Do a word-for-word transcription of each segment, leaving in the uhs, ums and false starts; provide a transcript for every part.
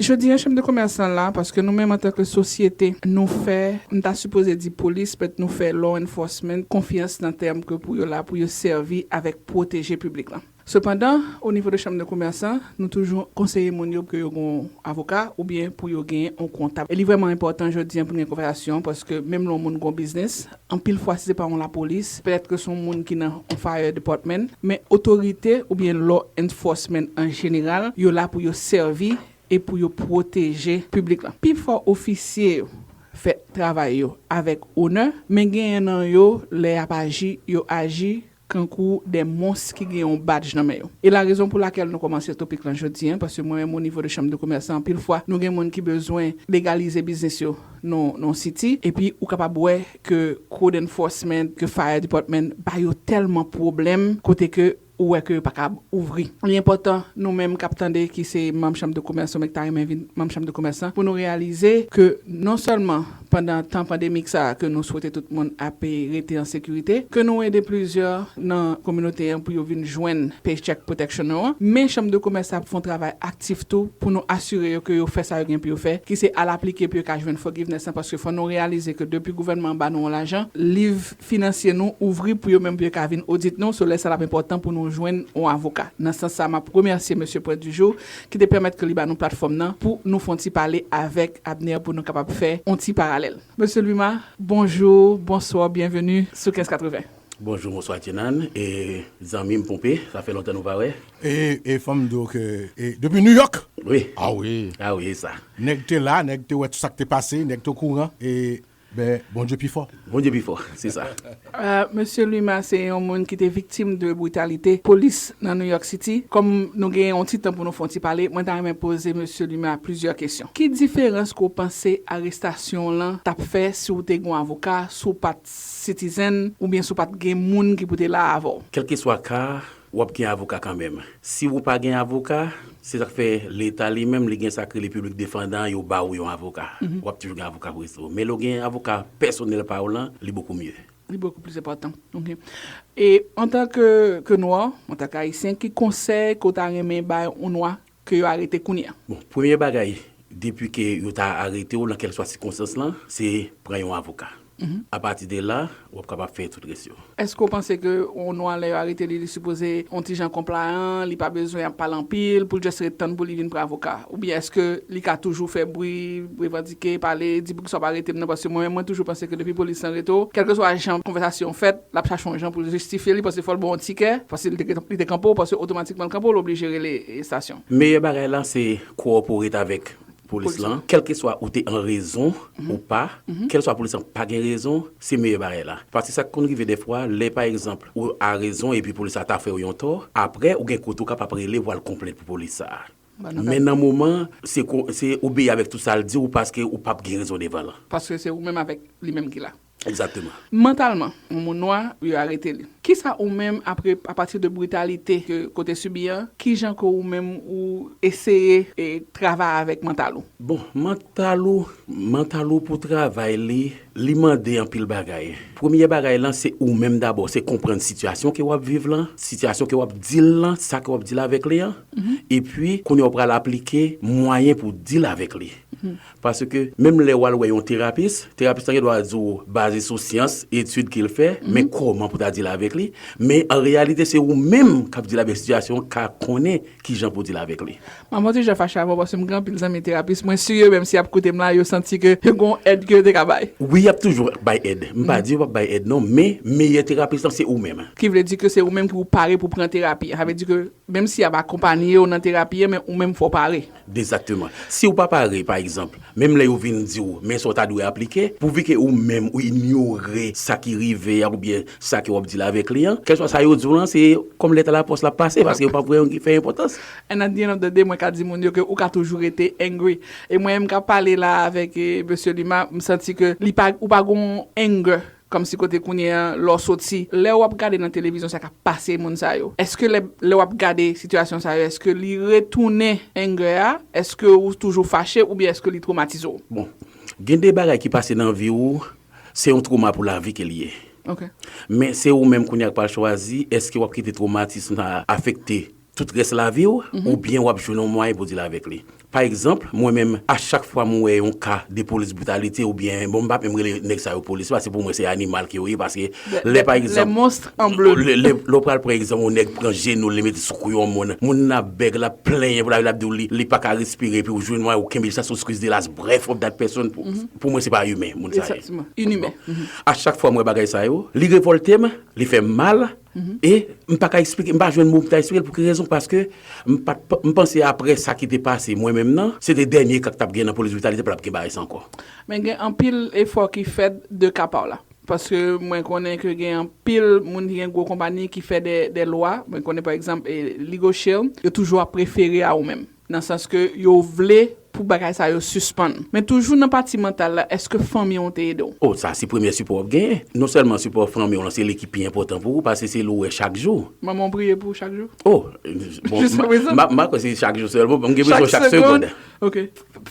Jodi a, Chanm de Komès lan la, paske nou menm antanke sosyete, nou fè, m ta sipoze di polis, but nou fè law enforcement konfyans nan tèm ke pou yo la, pou yo sèvi avèk pwoteje piblik lan. Sepandan, o nivo de Chanm de Komès lan, nou toujou konseye moun yo ke yo gen yon avoka oubyen pou yo gen yon kontab. E li vrèman enpòtan jodi a pou n gen konvèsasyon, paske menm lè yon moun gen yon biznis, anpil fwa si se pa yon lapolis, petèt ke se yon moun ki nan yon fire department, men otorite oubyen law enforcement an jeneral, yo la pou yo sèvi e pou yo pwoteje piblik lan. Pifò ofisye yo fè travay yo avèk onè, men genyen nan yo, lè y ap aji, yo aji kankou de mons ki gen yon badj nan men yo. E la rezon pou lakèl nou kòmanse topik lan jodi a, paske mwen menm o nivo de Chanm de Komès lan, anpil fwa, nou gen moun ki bezwen legalize biznis yo nan, nan siti, epi ou kapab wè ke code enforcement, ke fire department, ba yo tèlman pwoblèm, kote ke ou wè ke yo pa kab ouvri. Li enpòtan nou menm k ap tande ki se manm Chanm de Komès, ou menm ki ta renmen vin manm Chanm de Komès lan, pou nou reyalize ke non sèlman pandan tan pandemik sa a ke nou swete tout moun ap rete an sekirite, ke nou ede plizyè nan kominote an pou yo vin jwenn Paycheck Protection nou an, men Chanm de Komès la ap fè yon travay aktif tou pou nou asire yo ke yo fè sa yo gen pou yo fè, ki se al aplike pou yo ka jwenn forgiveness lan, paske fò nou reyalize ke depi gouvènman an ba nou yon lajan, liv finansye nou ouvri pou yo menm pou yo ka vin odit nou, so lè sa l ap enpòtan pou nou jwenn yon avoka. Nan sans sa, m ap remèsye mesye Pwent di Jou ki te pèmèt ke li ba nou platfòm nan pou nou fè yon ti pale avèk Abner pou nou kapab fè yon ti paralèl. Mesye Lwima, bonjou, bonswa, byenveni sou kenz katreven. Bonjou, bonswa Jenan, e zanmi m Ponpe, sa fè lontan nou pa wè. E, e fò m di w ke, e, depi New York? Wi. Ah wi. Ah wi, sa. Nèg te la, nèg te wè tout sa k te pase, nèg te okouran, e, ben, Bondye pi fò. Bondye pi fò, se sa. Euh, mesye Lwima se yon moun ki te viktim de britalite polis nan New York City. Kòm nou gen yon ti tan pou nou fè yon ti pale, mwen ta renmen poze mesye Lwima plizyè kesyon. Ki diferans ke w panse arestasyon w lan t ap fè si w te gen yon avoka, si w pa t citizen, oubyen si w pa t gen moun ki pou te la avè w? Kèlkeswa ka, w ap gen avoka kanmenm. Si w pa gen avoka, se sa k fè Leta li menm, li gen sa k rele piblik defandan, yo ba w yon avoka. W ap toujou gen avoka pou rete w. Men lè w gen avoka pèsonèl pa w lan, li bokou mye. Li bokou plis enpòtan. Ok. E antanke, ke nwa, antanke ayisyen, ki konsèy ke w ta renmen bay yon nwa ke yo arete kounye a? Bon, premye bagay, depi ke yo ta arete w nan kèlkeswa sikonstans lan, se pran yon avoka. Apati de la, w ap kapab fè tout rès yo. Èske w panse ke yon nwa, lè yo arete li, li sipoze yon ti jan konplayan, li pa bezwen ap pale anpil pou l just ret tann pou li vin pran avoka? Oubyen èske li ka toujou fè bri, revandike, pale, di poukisa w pa arete m nan? Paske mwen menm, mwen toujou panse ke depi polis lan rete w, kèlkeswa jan konvèsasyon fèt, l ap chache yon jan pou l jistifye li, paske fò l ba w yon tikè, paske li te, li te kanpe w, paske otomatikman l kanpe w, l oblije rele estasyon. Meyè bagay la, se kowopere avèk polis lan, kèlkeswa ou te an rezon ou pa, kèlkeswa polis lan pa gen rezon, se meyè bagay la. Paske sa k konn rive dèfwa, lè pa egzanp, ou a rezon epi polis la ta fè w yon tò, apre ou gen kote ou kapab rele pou al konplent pou polis sa a. Men nan moman, se ko-, se obeyi avèk tout sa l di w paske ou p ap gen rezon devan l. Paske se ou menm avèk li menm ki la. Egzakteman. Mantalman, yon moun nwa, yo arete li. Kisa ou menm, apre, apati de britalite ke, ke w te sibi an, kijan ke ou menm ou eseye, e, travay avèk mantal ou? Bon, mantal ou, mantal ou pou travay li, li mande anpil bagay. Premye bagay lan, se ou menm dabò, se konprann sitiyasyon ke w ap viv lan, sitiyasyon ke w ap deal lan, sa ke w ap deal avèk li an. Epi, kounye a w pral aplike mwayen pou deal avèk li. Paske menm lè w al wè yon terapis, terapis lan gen dwa di w baze sou syans, etid ke l fè, men kòman pou ta deal avèk li. Men an reyalite, se ou menm k ap deal avèk sitiyasyon an, ka konnen kijan pou deal avèk li. M ap yon ti jan fache avè w paske m gen anpil zanmi terapis. Mwen si yo menm si y ap koute m la, yo santi ke yo gen yon èd ke yo te ka bay. Wi, y ap toujou bay èd. M pa di yo p ap bay èd non, men meyè terapis lan se ou menm. Ki vle di ke se ou menm ki ou pare pou pran terapi. Sa vle di ke menm si y ap akonpanye w nan terapi an, men ou menm fò w pare. Egzakteman. Si w pa pare, pa egzanp, menm lè yo vin di w, men sa w ta dwe aplike, pouvi ke ou menm ou inyore sa ki rive a oubyen sa ke w ap deal avèk li an, kèlkeswa sa yo di w lan, se kòm lèt alapòs l ap pase, paske yo p ap vre fè enpòtans. And at the end of the day, mwen ka di moun yo ke ou ka toujou rete angry. E mwen menm k ap pale la avèk, eh, mesye Lwima, m santi ke li pa, ou pa gon anger. Kòmsi kote kounye a, lè w soti, lè w ap gade nan televizyon sa k ap pase moun sa yo, èske lè, lè w ap gade sitiyasyon sa yo, èske li retounen anger a? Èske ou toujou fache oubyen èske li twomatize w? Bon, gen de bagay ki pase nan vi w, se yon twoma pou lavi ke li ye. Ok. Men se ou menm kounye a k pral chwazi, èske w ap kite twomatism sa a afekte tout rès lavi w, oubyen w ap jwenn yon mwayen pou deal avèk li. Pa egzanp, mwen menm, a chak fwa m wè yon ka de polis britalite, oubyen, bon, m p ap menm rele nèg sa yo polis, paske pou mwen se animal ke yo ye, paske lè, pa egzanp, lè, lè w pral pran egzanp, yon nèg pran jenou l, li mete sou kou yon moun, moun nan ap bèg, l ap plenyen pou lavi, l ap di w li, li pa ka respire, epi w jwenn mwayen, ou kenbe l, sa se yon excuse de las, bref, of that person, pou, pou mwen se pa imen, moun sa ye. Exactement. Inimen. A chak fwa m wè bagay sa yo, li revòlte m, li fè m mal, e m pa ka eksplike, m pa jwenn mo pou m ta eksplike l pou ki rezon, paske m pa t, m panse apre sa ki te pase mwen menm nan, se te dènye ka k t ap gen nan polis britalite, pa t ap gen bagay sa ankò. Men gen anpil efò ki fèt de ka pa w la. Paske mwen konnen ke gen anpil moun ki gen gwo konpani ki fè de, de lwa. Mwen konnen, pa egzanp, e, Legal Shield, yo toujou ap refere a ou menm. Nan sans ke yo vle pou bagay sa yo sispann. Men toujou nan pati mantal la, èske fanmi w te ede w? O, sa se premye sipò w ap genyen. Non sèlman sipò fanmi w lan, se li ki pi enpòtan pou ou, paske se li w wè chak jou. Manman w priye pou ou chak jou? O, bon, m a kwè se chak jou sèlman, m gen bezwen chak segond. Ok.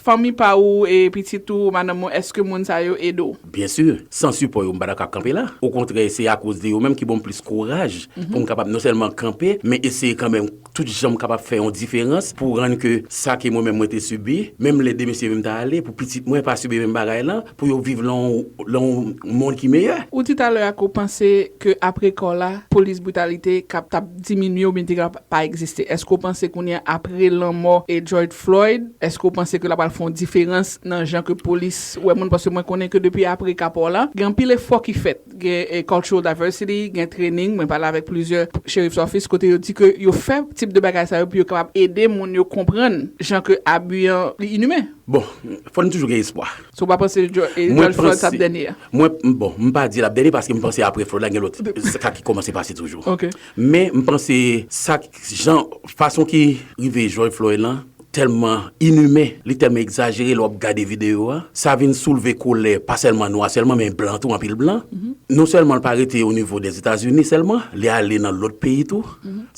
Fanmi pa ou e pitit ou, madanm ou, èske moun sa yo ede w? Byen si, san sipò yo, m pa ta ka kanpe la. Okontrè, se akoz de yo menm ki ban m plis kouraj pou m kapab non sèlman kanpe, men eseye kanmenm tout jan m kapab fè yon diferans pou rann ke sa ke mwen menm mwen te sibi, menm lè de mesye menm ta ale, pou pitit mwen pa sibi menm bagay lan, pou yo viv lan yon, lan yon mond ki meyè. Ou di talè a ke w panse ke apre ka w la, polis britalite k ap t ap diminye oubyen te ka pa egziste. Èske w panse kounye a, apre lanmò e George Floyd, èske w panse ke l ap pral fè yon diferans nan jan ke polis wè moun? Paske mwen konnen ke depi apre ka pa w la, gen anpil efò ki fèt. Gen, e, cultural diversity, gen training, mwen pale avèk plizyè sheriff's office kote yo di ke yo fè tip de bagay sa yo pou yo kapab ede moun yo konprann jan ke abi an li inimen. Bon, fò n toujou gen espwa. So w pa panse George Floyd sa ap dènye a? Mwen, bon, m pa di l ap dènye paske m panse apre Floyd la gen lòt ka ki kòmanse pase toujou. Ok. Men m panse sa k-, jan, fason ki rive George Floyd lan, tèlman inimen, li tèlman egzajere lè w ap gade videyo a. Sa vin soulve kolè pa sèlman nwa sèlman, men blan tou, anpil blan. Non sèlman l pa rete o nivo dèzetazini sèlman, li ale nan lòt peyi tou.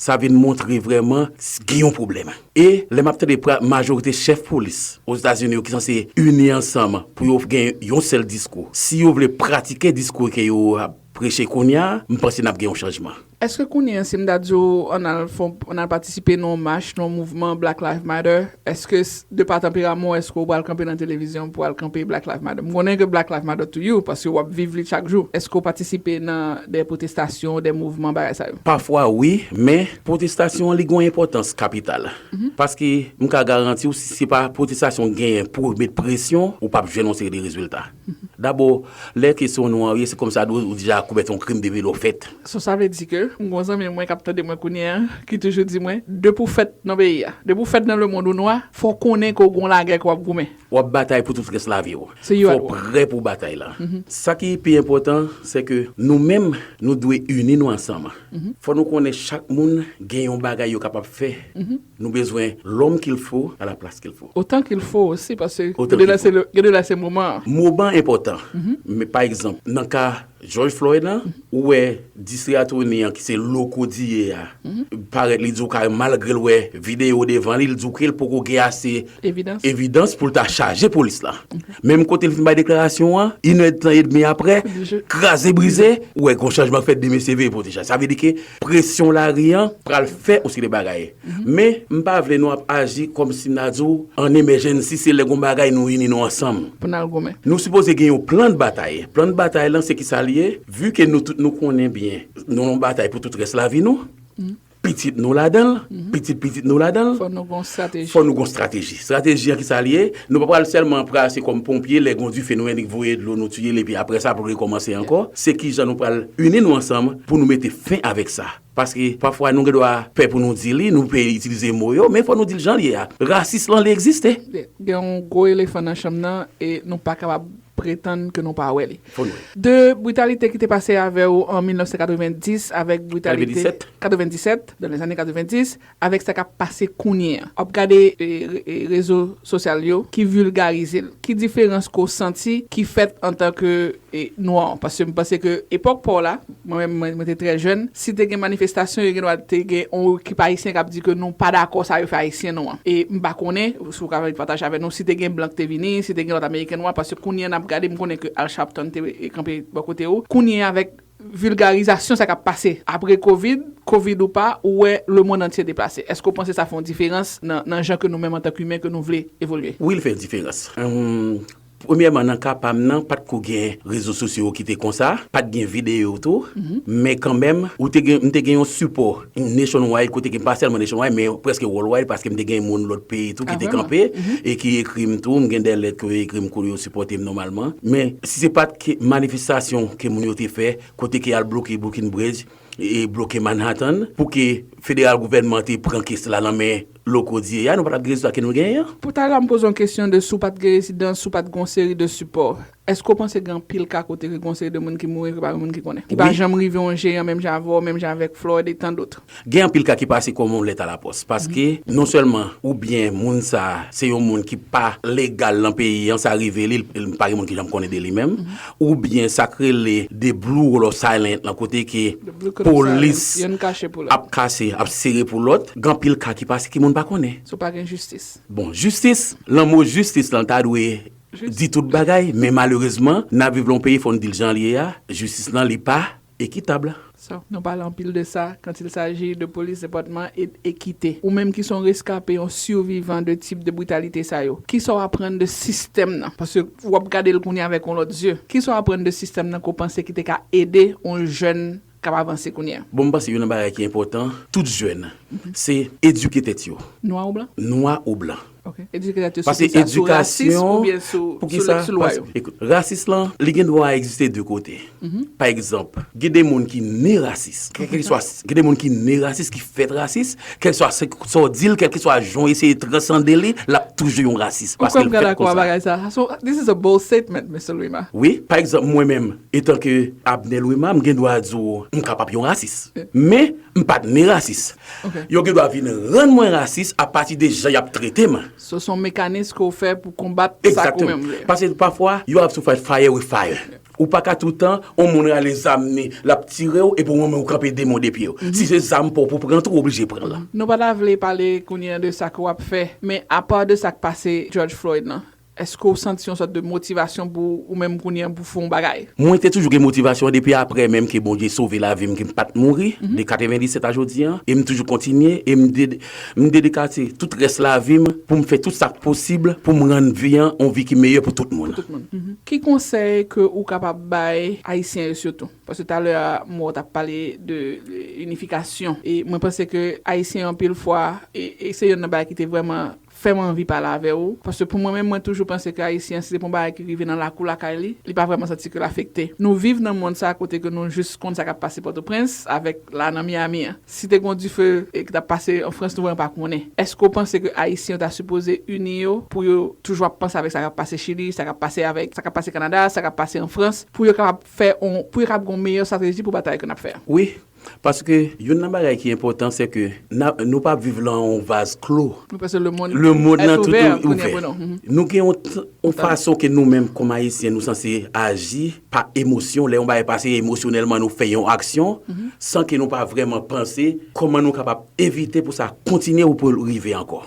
Sa vin montre vrèman s-, gen yon pwoblèm. E lè m ap tande pra-, majorite chèf polis Ozetazini yo ki sanse ini ansanm pou yo gen yon sèl diskou, si yo vle pratike diskou ke yo ap preche kounye a, m panse n ap gen yon chanjman. Èske kounye a, si m ta di w ann al fè, ann al patisipe nan yon mach, nan yon mouvman Black Lives Matter, èske s-, de pa tanperaman w, èske w pral kanpe nan televizyon pou al kanpe Black Lives Matter? M konnen ke Black Lives Matter to you, paske w ap viv li chak jou. Èske w patisipe nan de pwotestasyon, de mouvman, bagay sa yo? Pafwa wi, men pwotestasyon an li gen yon enpòtans kapital. Paske m ka garanti w, si se pa pwotestasyon genyen pou met presyon, ou p ap jwenn yon seri de rezilta. Dabò, lè kesyon nwa w ye, se kòmsi ou deja komèt yon krim depi lè w fèt. So, sa vle di ke m gen yon zanmi mwen k ap tande mwen kounye a, ki toujou di mwen, depi w fèt nan peyi a, depi w fèt nan lemonn ou nwa, fò w konnen ke w gen yon lagè ke w ap goumen. W ap batay pou tout rès lavi w. Fò w prè pou batay la. Sa ki pi enpòtan, se ke nou menm, nou dwe ini nou ansanm. Fò nou konnen chak moun gen yon bagay yo kapab fè. Nou bezwen l'homme qu'il faut à la place qu'il faut. Autant qu'il faut aussi, paske gen de lè se le, gen de lè se moman an. Moman an enpòtan. Men pa egzanp, nan ka George Floyd lan, ou wè District Attorney an ki se loko di ye a, parèt li di w kareman, malgre l wè videyo devan li, li di w ke l poko gen ase evidans pou l ta chaje polis la. Menm kote l fin bay deklarasyon an, inèdtan edmi apre, kraze brize, ou wè gon chanjman k fèt, de mesye veye pote chaj. Sa vle di ke presyon lari an pral fè yon seri de bagay. Men, m pa vle nou ap aji kòmsi m ta di w, an emergency, se lè gon bagay nou ini nou ansanm. Pou n al goumen. Nou sipoze gen yon plan de batay. Plan de batay lan, se kisa l ye? Vu ke nou tout nou konnen byen, nou nan yon batay pou tout rès lavi nou, pitit nou ladan l, pitit pitit nou ladan l. Fò nou gon strateji. Fò nou gon strateji. Strateji an, kisa l ye? Nou pa pral sèlman prase kòm ponpye, lè gon dife, nou annik voye dlo, nou tiye l, epi apre sa, pou rekòmanse ankò. Se kijan nou pral ini nou ansanm pou nou mete fen avèk sa. Paske pafwa nou gen dwa pè pou nou di li, nou pe itilize mo yo, men fò nou di l jan l ye a. Rasis lan, li egziste. Gen yon gwo elefan nan chanm nan e nou pa kapab pretann ke nou pa wè li. Fò nou wè. De britalite ki te pase avè w an mil nèf san katrevenndis avèk britalite katrevendisèt, dans les années quatre-vingt-dix, avèk sa k ap pase kounye a. W ap gade, e, re-, e, rezo sosyal yo ki vilgarize l. Ki diferans ke w santi ki fèt antanke e, nwa, paske m panse ke epòk pa w la, mwen menm, mwen, mwen te trè jèn, si te gen manifestasyon, yo gen dwa te gen yon ekip ayisyen k ap di ke nou pa dakò sa yo fè ayisyen nou an. E m pa konnen, si w ka pataje avè nou, si te gen blan ki te vini, si te gen lòt ameriken nwa, paske kounye a n ap gade, m konnen ke Al Sharpton te, e, kanpe bò kote w. Kounye a avèk vilgarizasyon sa k ap pase apre kovid, kovid ou pa, ou wè lemonn antye deplase. Èske w panse sa fè yon diferans nan, nan jan ke nou menm antanke imen ke nou vle evolye? Wi, l fè diferans. Hum, Premyèman, nan ka pa m nan, pa t ko gen rezo sosyo ki te konsa, pa t gen videyo tou, men kanmenm, ou te gen, m te gen yon sipò nationwide, kote ke pa sèlman nationwide, men prèske worldwide, paske m te gen moun lòt peyi tou ki te kanpe e ki ekri m tou, m gen de lèt ke yo ekri m kote yo sipòte m nòmalman. Men, si se pa t ke manifestasyon ke moun yo te fè, kote ke y al bloke Brooklyn Bridge, e bloke Manhattan, pou ke federal gouvènman te pran kes la nan men lokodye a, nou pa t ap gen rezilta ke nou genyen an. Pou talè a, m poze yon kesyon de si w pa t gen rezidans, si w pa t gen yon seri de sipò. Èske w panse gen anpil ka kote ke gen yon seri de moun ki mouri, ke pa gen moun ki konnen? Ki pa janm rive yon jeyan, menm jan avè w, menm jan avèk Floyd e tandòt? Gen anpil ka ki pase kòm yon lèt alapòs. Paske, non sèlman, oubyen moun sa a, se yon moun ki pa legal nan peyi an, sa rive li, li pa gen moun ki janm konnen de li menm, oubyen sa k rele the blue wall of silence lan, kote ke polis ap kase, ap sere pou lòt, gen anpil ka ki pase ki moun pa konnen. So pa gen jistis. Bon, jistis, lanmo jistis lan ta dwe di tout bagay, men malerezman, n ap viv lan yon peyi, fò n di l jan l ye a, jistis lan li pa ekitab. So, nou pale anpil de sa quand il s'agit de police, depatman e ekite. Ou menm ki se yon reskape, yon sivivan de tip de britalite sa yo, kisa w aprann de sistèm nan? Paske w ap gade l kounye a avèk yon lòt zye. Kisa w aprann de sistèm nan ke w panse ki te ka ede yon jèn k ap avanse kounye a? Bon, m panse youn nan bagay ki enpòtan, tout jèn, se edike tèt yo. Nwa ou blan? Nwa ou blan. Ok. Edike tèt yo sou ki sa? Sou rasis oubyen sou, sou lwa yo? Ekout, rasis lan, li gen dwa egziste de kote. Pa egzanp, gen de moun ki ne rasis. Kèlkeswa, gen de moun ki ne rasis, ki fèt rasis, kèlkeswa sa w di l, kèlkeswa jan w eseye transande li, l ap toujou yon rasis. Ou kwè m ka dakò a bagay sa? So, this is a bold statement, Mister Louima. Wi, pa egzanp, mwen menm, etanke Abner Louima, m gen dwa di w, m kapab yon rasis. Men, m pa t ne rasis. Yo gen dwa vin rann mwen rasis apati de jan y ap trete m. So, se yon mekanis ke w fè pou konbat sa ke w menm vle. Paske pafwa, you have to fight fire with fire. Ou pa ka toutan, yon moun rale zam ni, l ap tire w, epi w menm ou kanpe de men w de pye w. Si se zam pa w pou pran tou, w oblije pran l. Nou pa ta vle pale kounye a de sa ke w ap fè, men apa de sa k pase George Floyd lan, èske w santi yon sòt de motivasyon pou ou menm kounye a pou fè yon bagay? Mwen te toujou gen motivasyon depi aprè menm ke Bondye sove lavi m, ke m pa t mouri, de katrevenndisèt a jodi a, e m toujou kontinye, e m de-, m dedikase tout rès lavi m pou m fè tout sa k posib pou m rann vi an yon vi ki meyè pou tout moun. Pou tout moun. Ki konsèy ke ou kapab bay Ayisyen yo sitou? Paske talè a, m wè w t ap pale de, de inifikasyon. E mwen panse ke Ayisyen anpil fwa, e, e se youn nan bagay ki te vrèman fè m anvi pale avè w. Paske pou mwen menm, mwen toujou panse ke Ayisyen, si se pa yon bagay ki rive nan lakou lakay li, li pa vrèman santi ke l afekte. Nou viv nan mond sa a kote ke nou jis konn sa k ap pase Pòtoprens avèk la nan Miami an. Si te gen yon dife, e, ki t ap pase an Frans, nou vrèman pa konnen. Èske w panse ke Ayisyen yo ta sipoze ini yo pou yo toujou ap panse avèk sa k ap pase Chili, sa k ap pase avèk, sa k ap pase Kanada, sa k ap pase an Frans, pou yo kapab fè on, pou yo kapab gen yon meyè estrateji pou batay ke n ap fè a? Wi, paske youn nan bagay ki enpòtan, se ke n a, nou pa viv lan yon vaz klo. Wi, paske lemonn, lemonn nan tout ouvè kounye a pou nou. Nou gen yon t-, yon fason ke nou menm kòm Ayisyen, nou sanse aji pa emosyon. Lè yon bagay pase emosyonèlman, nou fè yon aksyon san ke nou pa vrèman panse kòman nou kapab evite pou sa kontinye ou pou l rive ankò.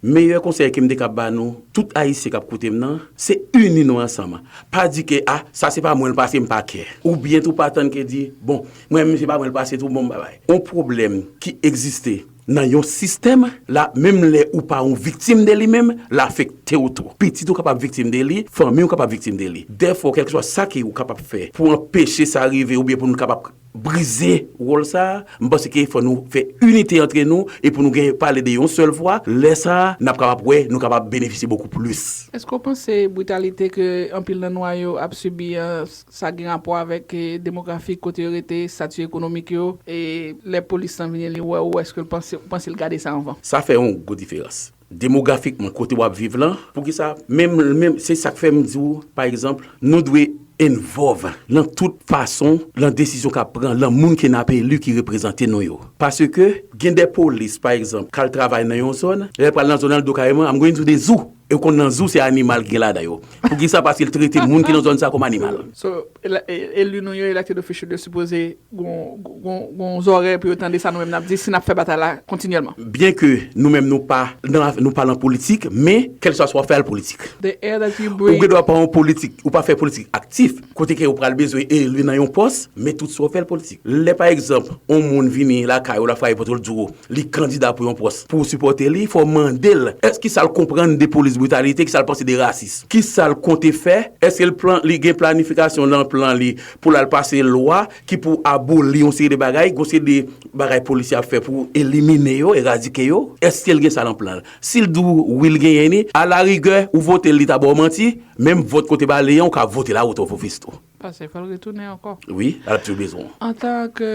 Meyè konsèy ke m te kab ba nou, tout Ayisyen k ap koute m nan, se ini nou ansanm. Pa di ke, a, sa se pa mwen l pase, m pa kè. Oubyen tou pa tann ke di, bon, mwen menm se pa mwen l pase tou, bon, babay. Yon pwoblèm ki egziste nan yon sistèm, la, menm lè ou pa yon viktim de li menm, l afekte w tou. Pitit ou kapab viktim de li, fanmi w kapab viktim de li. Dèfwa, kèlkeswa sa ke ou kapab fè pou anpeche sa rive oubyen pou nou kapab brize wòl sa a, m panse ke fò nou fè inite antre nou e pou nou gen pale de yon sèl vwa, lè sa a, n ap kapab wè, nou kapab benefisye bokou plis. Èske w panse britalite ke anpil nan nwa yo ap sibi an, sa gen rapò avèk, e, demografik kote yo rete, estati ekonomik yo, e lè polis lan vini li wè ou, èske l panse, ou panse l gade sa anvan? Sa fè yon gwo diferans. Demografikman, kote w ap viv lan, poukisa, menm, menm, se sa k fè m di w, pa egzanp, nou dwe involve lan tout fason, lan desizyon k ap pran, lan moun ke n ap eli ki reprezante nou yo. Paske gen de polis, pa egzanp, k al travay nan yon zòn, lè l pral nan zòn nan, l di w kareman, "I'm going to the zoo." E w konn nan zoo se animal ki gen ladan yo. Poukisa? Paske l trete moun ki nan zòn sa kòm animal. So, e la- e- eli nou yo, elected official yo sipoze gon gon- gon zòrèy pou yo tande sa nou menm n ap di si n ap fè batay la kontinyèlman. Byen ke nou menm nou pa nan, nou pa nan politik, men kèlkeswa sa w ap fè al politik. The air that you Ou breathe. Gen dwa pa yon politik, ou pa fè politik aktif, kote ke ou pral bezwen eli nan yon pòs, men tout sa w fè al politik. Lè pa egzanp, yon moun vini lakay ou l ap frape pòt ou l di w li kandida pou yon pòs, pou w sipòte li, fò w mande l èske sa l konprann de polis britalite, ki sa l panse de rasis, ki sa l konte fè, èske l plan, li gen planifikasyon nan plan li pou l al pase lwa ki pou aboli yon seri de bagay, yon seri de bagay polisye ap fè pou elimine yo, eradike yo, èske l gen sa nan plan l? Si l di w wi l genyen li, alarigè, ou vote l, li ta ba w manti, menm vòt kote bale an, ou ka vote l a wote w fofis tou. Pase, fò l retounen ankò. Wi, l ap toujou bezwen w. Antanke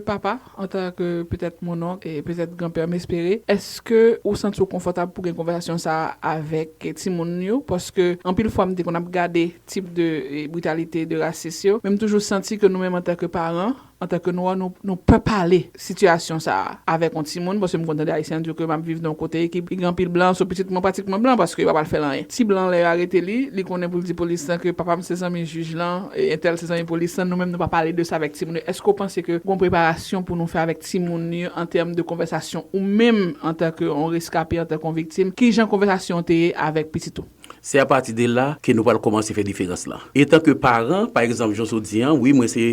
papa, antanke petèt mononk e petèt granpè, m espere, èske ou santi w konfòtab pou gen konvèsasyon sa a avèk timoun yo? Paske anpil fwa, m te konn ap gade tip de e, britalite, de rasis yo, men m toujou santi ke nou menm antanke paran, antanke nwa, nou, nou pè pale sitiyasyon sa a avèk yon timoun, paske m konn tande Ayisyen di w ke m ap viv nan yon kote ki gen anpil blan, so pitit mwen pratikman blan, paske yo pa pral fè l anyen. Ti blan, lè yo arete li, li konnen pou l di polis lan ke papa m se zanmi jij lan, e entèl se zanmi polis lan, nou menm nou pa pale de sa avèk timoun yo. Èske w panse ke gon preparasyon pou nou fè avèk timoun yo an tèm de konvèsasyon, ou menm antanke yon reskape, antanke yon viktim, kijan konvèsasyon an te ye avèk pitit ou? Se apati de la ke nou pral kòmanse fè diferans lan. Etanke paran, pa egzanp, jan w di an, wi, mwen se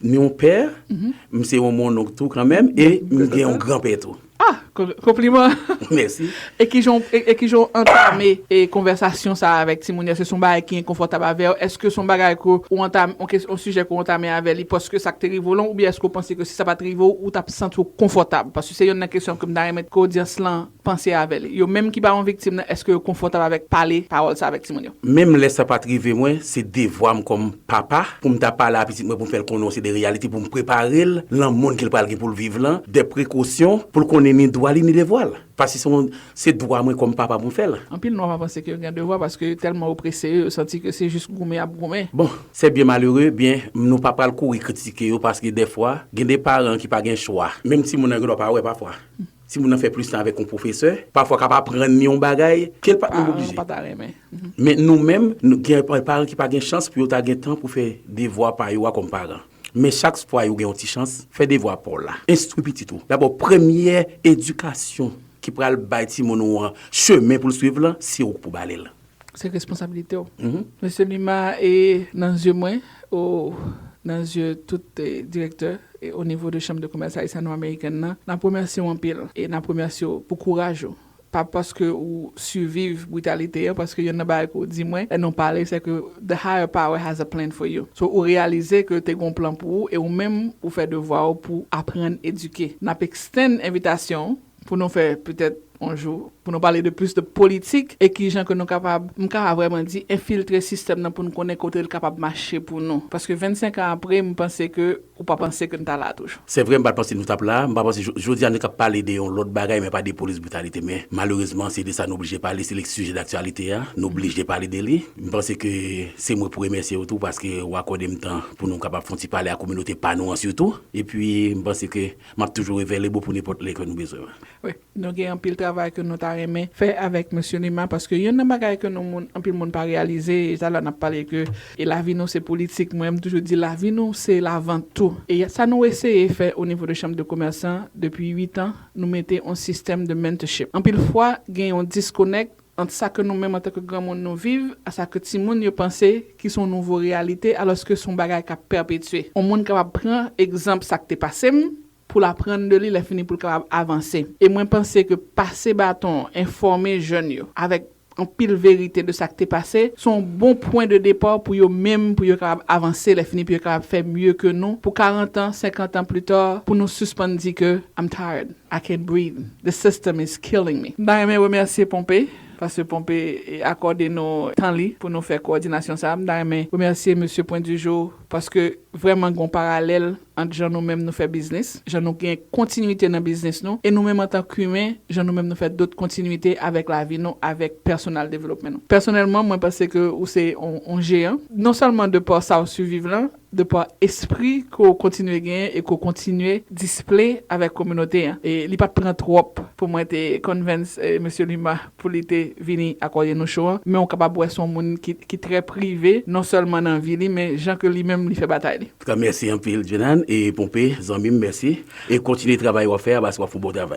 m yon pè, m se yon mononk tou kanmenm, e m gen yon granpè tou. Ah, konpliman. Mèsi. E kijan e kijan w antame e konvèsasyon sa a avèk timoun yo? Èske se yon bagay ki enkonfòtab avè w? Èske se yon bagay ke w antame, yon sijè ke w antame avè li paske sa k te rive w lan, oubyen èske w panse ke si sa pa t rive w, ou t ap santi w konfòtab? Paske se youn nan kesyon ke m ta renmen ke odyans lan panse avè li. Yo menm ki pa yon viktim nan, èske yo konfòtab avèk pale pawòl sa avèk timoun yo? Menm lè sa pa t rive mwen, se devwa m kòm papa pou m ta pale a pitit mwen, pou m fè l konnen yon seri de reyalite, pou m prepare l lan monn ke l pral gen pou l viv lan, de prekosyon pou l konnen ni dwa li ni devwa l. Paske se yon, se dwa mwen kòm papa pou m fè l. Anpil nwa pa panse ke yo gen devwa paske tèlman oprese yo, yo santi ke se jis goumen y ap goumen. Bon, c'est bien malheureux, byen, nou pa pral kouri kritike yo paske dèfwa, gen de paran ki pa gen chwa. Menm timoun nan gen dwa pa wè pafwa. Timoun nan fè plis tan avèk yon pwofesè, pafwa k ap aprann li yon bagay ke l pa t menm oblije. Men nou menm, nou gen paran ki pa gen chans pou yo ta gen tan pou fè devwa pa yo a kòm paran. Men chak fwa yo gen yon ti chans, fè devwa pa w la. Enstwi pitit ou. Dabò, premyè edikasyon ki pral bay timoun ou an chemen pou l swiv lan, se ou k pou ba li l. Se responsabilite w. Mesye Nima, e nan zye mwen, o nan zye tout direktè e o nivo de Chanm de Komès Ayisyano-Amerikèn nan, n ap remèsye w anpil e n ap remèsye w pou kouraj ou. Pa paske ou siviv britalite an, paske youn nan bagay ke w di mwen lè nou pale, se ke the higher power has a plan for you. So, ou reyalize ke te gen yon plan pou ou e ou menm ou fè devwa w pou aprann edike. N ap extend envitasyon w pou nou fè petèt yon jou pou nou pale de plis de politik e kijan ke nou kapab, m kapab vrèman di, enfiltre sistèm nan pou n konnen kote l kapab mache pou nou. Paske vennsenk an apre, m panse ke ou pa panse ke n ta la toujou. Se vre, m pa t panse nou t ap la. M pa panse, jodi a, nou t ap pale de yon lòt bagay, men pa de polis britalite. Men, malerezman, se de sa nou oblije pale, se sijè daktyalite a, nou oblije pale de li. M panse ke se mwen pou remèsye w tou, paske w akòde m tan pou nou kapab fè yon ti pale a kominote pa nou an sitou. Epi, m panse ke m ap toujou available pou nenpòt lè ke nou bezwen mwen. Wi, nou gen anpil travay ke nou ta renmen fè avèk Mesye Nima, paske youn nan bagay ke nou moun, anpil moun pa reyalize, e talè n ap pale ke e lavi nou se politik, mwen m toujou di lavi nou se lavant tou. E sa nou eseye fè o nivo de Chanm de Komès lan depi uit an, nou mete yon sistèm de mentorship. Anpil fwa, gen yon disconnect ant sa ke nou menm antanke granmoun nou viv, a sa ke timoun yo panse ki se yon nouvo reyalite, alòske se yon bagay k ap pèpetye. Yon moun kapab pran egzanp sa k te pase m, pou l aprann de li, lè fini pou l kapab avanse. E mwen panse ke pase baton an, enfòme jèn yo avèk anpil verite de sa k te pase, se yon bon pwen de depa pou yo menm, pou yo kapab avanse, lè fini pou yo kapab fè mye ke nou, pou karant an, senkant an pli ta, pou nou sispann di ke I'm tired, I can't breathe, the system is killing me. M ta renmen remèsye Ponpe, paske Ponpe e, akòde nou tan li pou nou fè kowòdinasyon sa a. M ta renmen remèsye Mesye Pwen di Jou, paske vrèman gen yon paralèl ant jan nou menm nou fè biznis, jan nou gen kontinwite nan biznis nou, e nou menm antanke imen, jan nou menm nou fè dot kontinwite avèk lavi nou, avèk personal development nou. Pèsonèlman, mwen panse ke ou se yon, yon jeyan, non sèlman de pa sa w siviv lan, de pa espri ke w kontinye genyen e ke w kontinye display avèk kominote an. E li pa t pran twòp pou mwen te convince eh, mesye Lima pou li te vini akòde nou show an, men ou kapab wè se yon moun ki, ki trè prive, non sèlman nan vi li, men jan ke li menm li fè batay li. Antouka, mèsi anpil, Jenan, e Ponpe, zanmi m, mèsi. E kontinye travay w ap fè a, paske w ap fè yon bon travay.